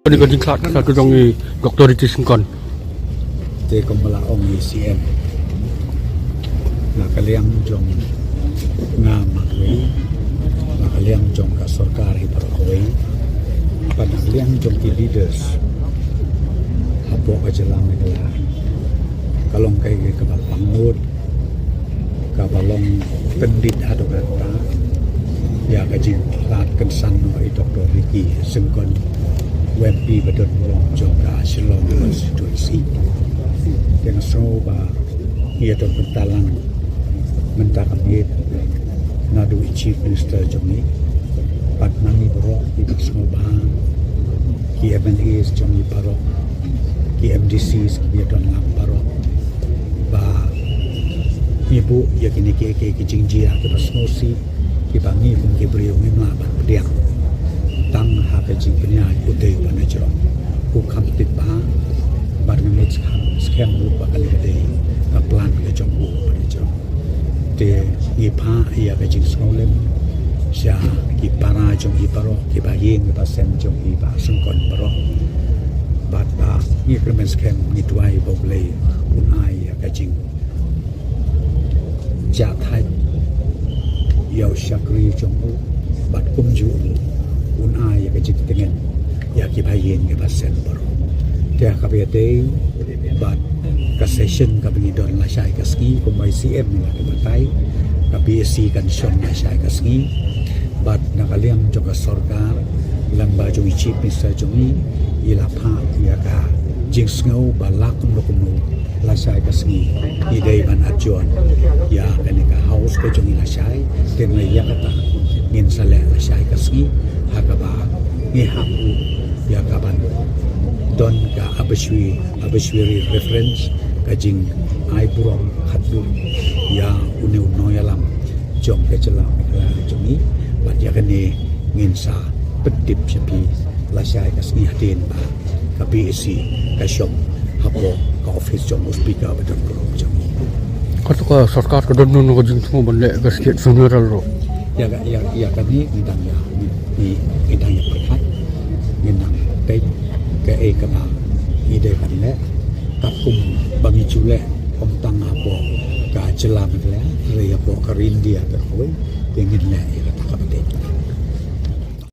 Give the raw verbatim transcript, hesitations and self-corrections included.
Kane ka jingkhlad ka jong i Doctor Ricky Syngkon. Te kumba la ong i C M, na ka liang jong nga marwei, na ka liang jong ka sorkar hi baroh kawei, bad na ka liang jong ki leaders hapoh ka jylla Meghalaya, ka long kaei kaba pangnud, kaba long pyndit haduh katta ïa ka jingkhlad kynsan noh i Doctor Ricky Syngkon, u M P ba don burom jong ka Shillong constituency. Te nga sngew ba ngi ïa don bynta lang mynta ka miet naduh i Chief Minister jong ngi bad na ngi baroh kiba sngewbha, ki M L As jong ngi baroh, ki M D Cs kiba ïa don lang baroh, ba ngi buh ïa kine kiei kiei ki jingjia kiba sngewsih kiba ngi kum ki briew ngim lah ban pdiang tang ha ka jingpynïaid utei u ba na jrong. U kham tip bha bad nga ngeit skhem, skhem ruh ba kane ka dei ka plan ka jong u ba na jrong. Te ngi phah ïa ka jingsngewlem sha ki para jong i baroh, ki bahaïing ki bahasem jong i bah Syngkon baroh. Bad ba ngi kyrmen skhem, ngi duwai ba U Blei un ai ïa ka jing jahthait ïa u shakri jong u, bad kumjuh un ai ïa ka jingtngen ïa ki bahaïing ki bahasem baroh. Te ha kaba ïadei bad ka session kaba ngi don lashai ka sngi, kumba i C M i la batai, ka B S C kan shong lashai ka sngi. Bad na ka liang jong ka sorkar lyngba jong i Chief Minister jong ngi, i la phah ïa ka jingsngew ba la kumno kumno lashai ka sngi ngi dei ban adjourn ïa kane ka House ka jong ngi lashai. Te na ïa kata ngin sa leh lashai ka sngi ha kaba ngi hap ruh ïa kaban don ka arbitrary, arbitrary reference, ka jingai burom khatduh ïa une u nongïalam jong ka jylla Meghalaya jong ngi. Bad ïa kane ngin sa pyntip sha phi lashai ka sngi hadien ba ka B S C ka shong hapoh ka office jong u Speaker ba don burom jong ngi. Kato ka sorkar ka don noh ka jingsngew ban leh ka state funeral ruh. Ïa ka, ïa, ïa kane ngi dang ïa, ngi, ngi, ngi dang ïa pyrkhat, ngi dang peit kaei kaba ngi dei ban leh, katkum ba ngi ju leh ym tang hapoh ka jylla Meghalaya, hynrei hapoh ka Ri India baroh kawei, te ngin leh ïa